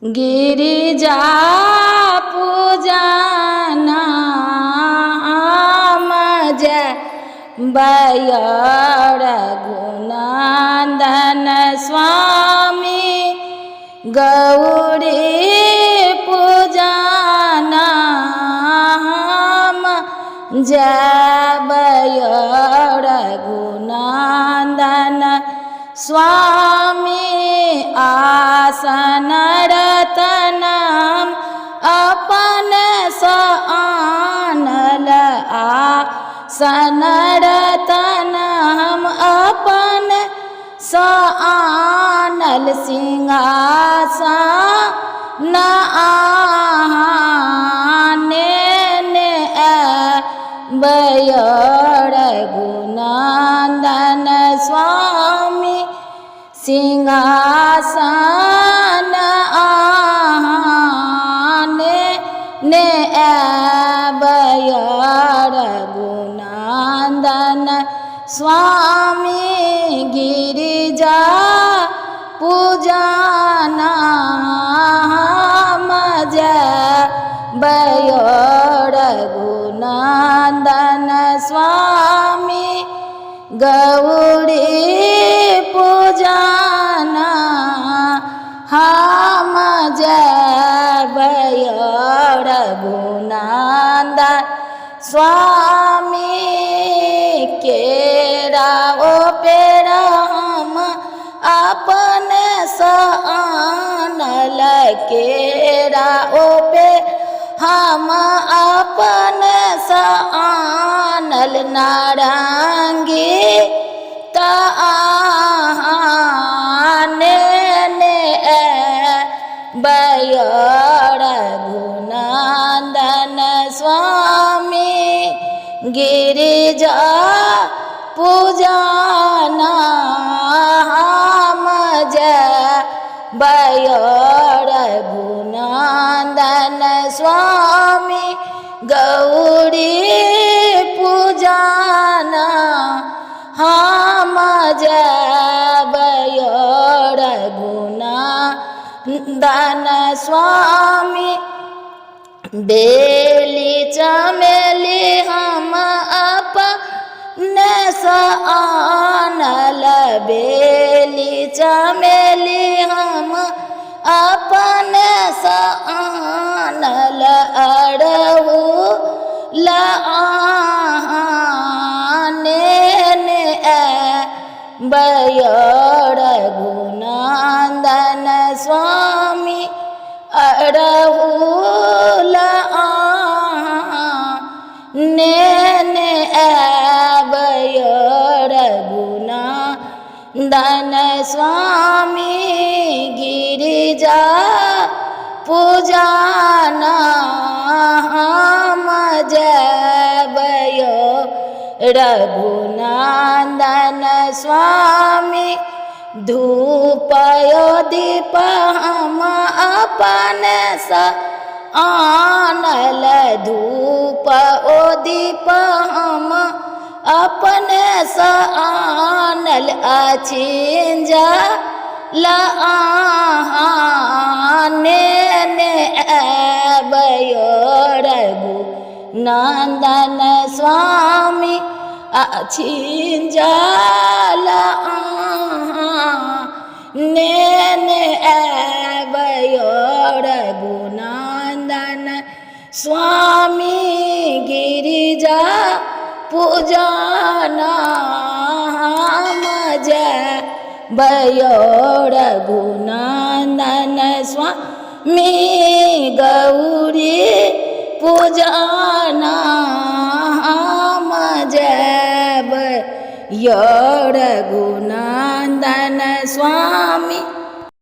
गिरिजा पूजना हम जयबै रघुनन्दन स्वामी। गौरी पूजना हम जयबै रघुनन्दन स्वामी। आसन रतनम अपन सँ आनल, आसन रतन हम अपन सँ आनल, सिंहासन अहाँ नेने अयबै रघुनन्दन स्वामी। सिंहासन अहाँ नेने अयबै रघुनन्दन स्वामी। गिरिजा पूजना हम जयबै रघुनन्दन स्वामी। गौरी पूजना हम जयबै रघुनन्दन स्वामी। केरा ओ पेड़ हम अपने सँ आनल, केरा ओ पेड़ हम अपने सँ आनल, नारङ्गी तऽ अहाँ नेने अयबै रघुनन्दन स्वामी। गिरिजा पूजना हम जयबै रघुनन्दन स्वामी। गौरी पूजना हम जयबै रघुनन्दन स्वामी। बेली चमेली हम अपने सँ आनल, बेली चमेली हम अपने सँ आनल, अड़हुल अहाँ नेने अयबै रघुनन्दन स्वामी। अड़हुल अहाँ नेने अयबै रघुनन्दन स्वामी। गिरिजा पूजना हम जयबै रघुनन्दन स्वामी। धूप दीप हम अपन सँ आनल, धूप ओ दीप हम अपने सँ आनल, अछिंजल अहाँ नेने अयबै रघुनन्दन स्वामी। अछिंजल अहाँ नेने अयबै रघुनन्दन स्वामी। गिरिजा पूजना हम जयबै रघुनन्दन स्वामी। गौरी पूजना हम जयबै रघुनन्दन स्वामी।